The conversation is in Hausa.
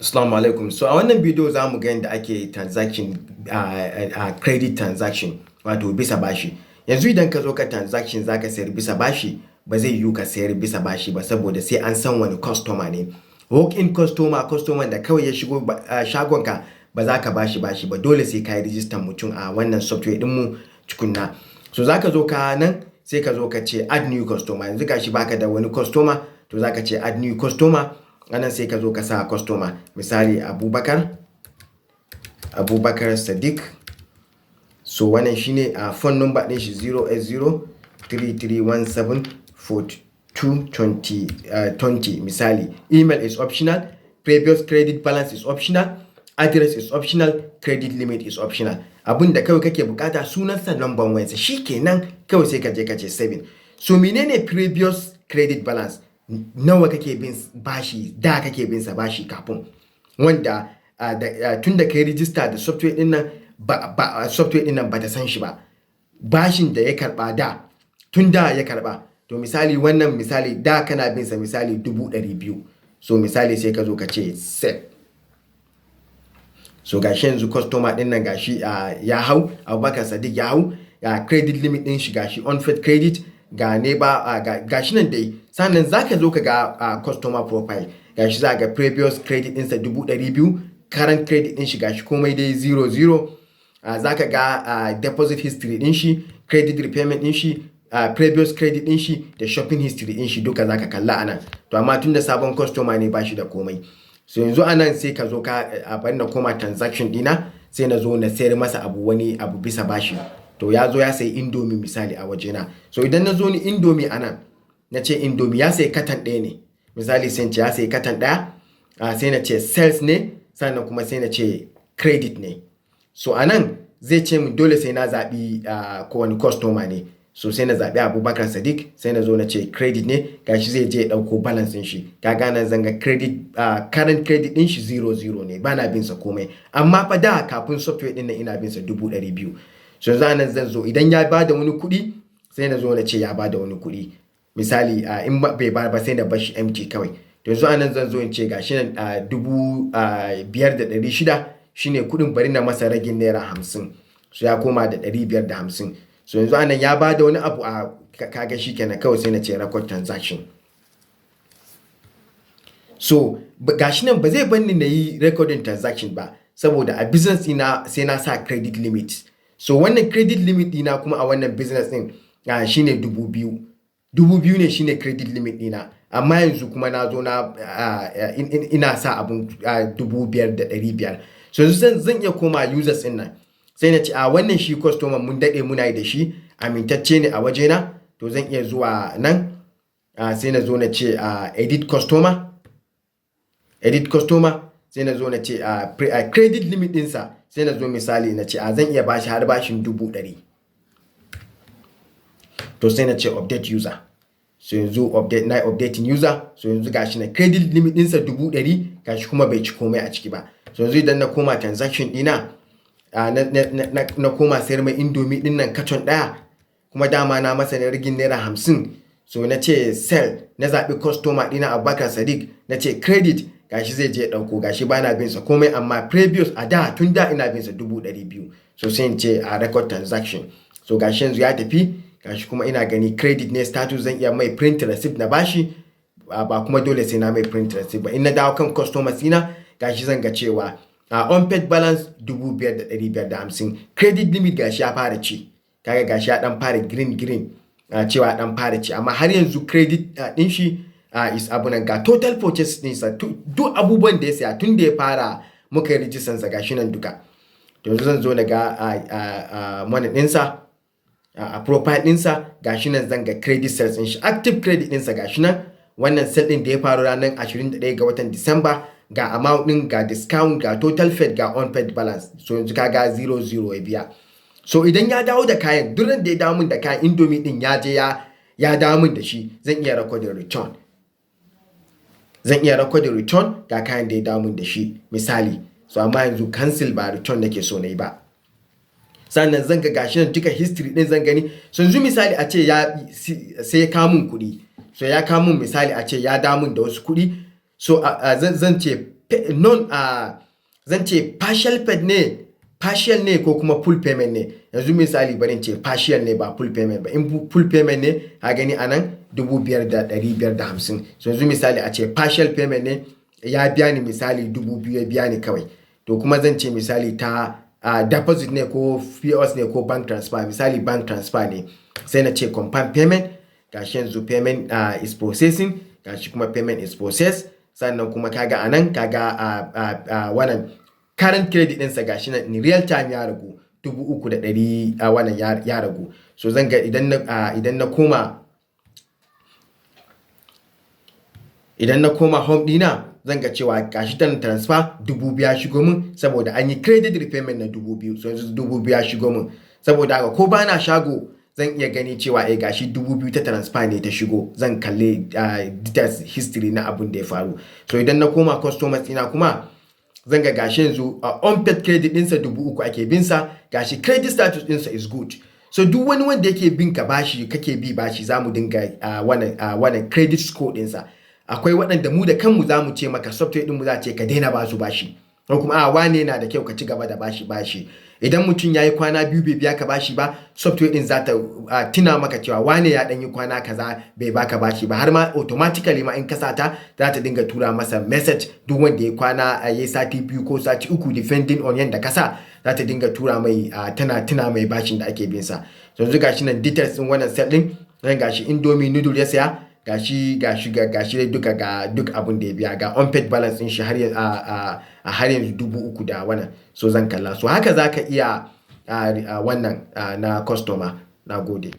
Assalamu alaikum. So a wannan bidiyo za mu ga yadda ake transaction, credit transaction, wato bisa bashi. Yanzu idan ka zo ka transaction, za ka sayar bisa bashi, ba zai yiwu ka sayar bisa bashi ba saboda sai an san wani customer ne. Walk-in customer, customer da kawai ya shigo shagonka, ba za ka bashi bashi ba, dole sai ka yi rijistar mutum a wannan software ɗinmu tukunna. So za ka zo ka nan, sai ka zo ka ce "add new customer". Yanzu gashi baka da wani customer, to za ka ce "add new customer". Anan sai ka zo ka sa customer, misali Abubakar, Abubakar Sadiq. So wannan shine a phone number ɗin shi, 080 3317 42 20 misali. Email is optional, previous credit balance is optional, address is optional, credit limit is optional. Abin da kawai kake bukata, sunansa, number wayansa, shikenan kawai, sai ka je ka ce 7. So menene previous credit balance? Nawa kake bin bashi da kake bin sa bashi kafin wanda tun da kai rijista da software din nan ba, software din nan ba ta san shi ba, bashin da ya karba da, tun da ya karba. To misali wannan, misali da kana bin sa misali 200,000. So misali sai ka zo ka ce "set". So gashi yanzu customer din nan gashi ya hau, Abubakar Sadiq ya hau, credit limit din shi gashi, unpaid credit ga ne ba, gashi nan dai. Sannan zaka zo ka ga customer profile, gashi za ga previous credit ɗinsa 200,000, current credit ɗin shi gashi komai dai 00. Zaka ga deposit history ɗin shi, credit repayment ɗin shi, previous credit ɗin shi da shopping history ɗin shi, duka zaka kalla anan. To amma tunda sabon customer ne, bashi da komai. So yanzu anan sai ka zo ka bari na koma transaction ɗina, sai na zo na sayar masa abu, wani abu bisa bashi. To ya zo ya sayi Indomie misali a wajena. So idan na zo ni Indomie anan, na ce Indomie, ya sayi katan ɗaya ne misali, sai ce ya sayi katan ɗaya, sai na ce sales ne, sannan kuma sai na ce credit ne. So a nan zai ce min dole sai na zaɓi kowane customer ne. So sai na zaɓi Abubakar Sadiq, sai na zo na ce credit ne. Gashi zai je ya ɗauko balance ɗin shi. Kaga nan zan ga credit, current credit ɗin shi 00 ne, bana bin sa komai. Amma fa da kafin software ɗin nan ina bin sa 200,000. So yanzu nan zan zo, idan ya bada wani kuɗi, sai na zo na ce ya bada wani kuɗi misali. In bai ba ba, sai na bar shi empty kawai. To yanzu anan zan zo in ce gashi nan, 5,600 shine kuɗin, bari na masa ragin naira 50. So ya koma da 550. So yanzu anan ya bada wani abu a kaga shi kenan kawai, sai na ce "record transaction". So gashi nan ba zai banni na yi recording transaction ba saboda a business ɗina sai na sa credit limit. So wannan credit limit ɗina kuma a wannan business ɗin shine 2,000. 2,000 ne shine credit limit ɗina, amma yanzu kuma na zo na ina sa abun 5,500. So yanzu zan iya koma users ɗin nan, sai na ce a wannan shi customer mun daɗe muna yi da shi, amintacce ne a wajena. To zan iya zuwa nan, sai na zo na ce "edit customer", edit customer, sai na zo na ce credit limit ɗinsa, sai na zo misali na ce a zan iya bashi har bashin 100,000. To sai na ce "update user". So yanzu update na updating user. So yanzu gashi na credit limit ɗinsa 100,000, gashi kuma bai ci komai a ciki ba. So yanzu idan na koma transaction ɗina, na koma sayar mai Indomie ɗin nan katon ɗaya, kuma dama na masa na rigin naira 50. So na ce sell, na zaɓi customer ɗina Abubakar Sadiq, na ce credit, gashi zai je ɗauko, gashi bana bin sa komai, amma previous a da, tun da ina bin sa 200,000. So sai in ce a "record transaction". So gashi yanzu ya tafi, gashi kuma ina gani credit ne status. Zan iya mai print receipt na bashi, ba kuma dole sai na mai print receipt ba. In na dawo kan customers ina, gashi zan ga cewa a unpaid balance 5,550, credit limit gashi ya fara ci. Kaga gashi ya dan fara green green, cewa dan fara ci, amma har yanzu credit din shi is abunan. Ga total purchase ɗinsa, duk abubuwan da ya saya tun da ya fara muka yi rijistan sa, gashi nan duka. To yanzu zan zo na ga money ɗinsa a profile ɗinsa, gashi nan zan ga credit sales ɗin shi, active credit ɗinsa, gashi nan wannan sale ɗin da ya faru ranar 21 ga watan Disamba, ga amount ɗin, ga discount, ga total paid, ga unpaid balance. So yanzu kaga 00 ya biya. So idan ya dawo da kayan, duk da ya dawo min da kayan Indomie ɗin, ya je ya dawo min da shi, zan iya recording return, zan iya recording return, ga kayan da ya dawo min da shi misali. So amma yanzu cancel, ba return nake so na yi ba. Sannan zan ga gashi nan duka history din zan gani. So yanzu misali a ce ya sai ya kawo min kuɗi, so ya kawo min, misali a ce ya dawo min da wasu kuɗi, so zan ce Non, zan ce partial paid ne, partial ne ko kuma full payment ne. Yanzu misali, bari ce partial ne, ba full payment ba. In full payment ne, ka gani anan 5,550. So yanzu misali a ce partial payment ne, ya biya ni misali 2,000 ya biya ni kawai. To kuma zan ce misali ta deposit ne ko POS ne ko bank transfer. Misali bank transfer ne, sai na ce confirm payment. Gashi yanzu payment is processing. Gashi kuma payment is processed. Sannan kuma kaga anan, kaga wannan current credit ɗinsa, gashi nan in real time ya ragu 3,100, wannan ya ragu. So zan ga idan na koma home ɗina, zan ga cewa gashi ta transfer 2,000 ya shigo min, saboda an yi credit repayment na 2,000. So yanzu 2,000 ya shigo min. Saboda haka ko bana shago, zan iya gani cewa eh, gashi 2,000 ta transfer ne ta shigo. Zan kalli details, history na abun da ya faru. So idan na koma customers ina kuma, zan ga gashi yanzu a unpaid credit ɗinsa 3,000 ake binsa. Gashi credit status ɗinsa is good. So duk wani wanda yake bin ka bashi, kake bi bashi, za mu dinga wannan credit score ɗinsa. Akwai waɗanda mu da kanmu za mu ce maka, software ɗin mu za ce ka daina ba su bashi, ko kuma a wane yana da kyau, ka ci gaba da bashi bashi. Idan mutum ya yi kwana 2 bai biya ka bashi ba, software ɗin za ta tuna maka cewa wane ya ɗan yi kwana kaza bai baka bashi ba. Har ma automatically ma in ka sata, za ta dinga tura masa message. Duk wanda ya kwana, ya yi sati 2 ko sati 3, depending on yanda ka sa, za ta dinga tura mai, tana tuna mai bashin da ake bin sa. Yanzu gashi nan details ɗin wannan sale ɗin nan. Gashi Indomie noodle ya saya. Gashi, gashi, gashi dai duka, ga duk abun da ya biya, ga unpaid balance ɗin shi har yanzu 3,000 da wannan. So zan kalla. So haka zaka iya wannan na customer. Na gode.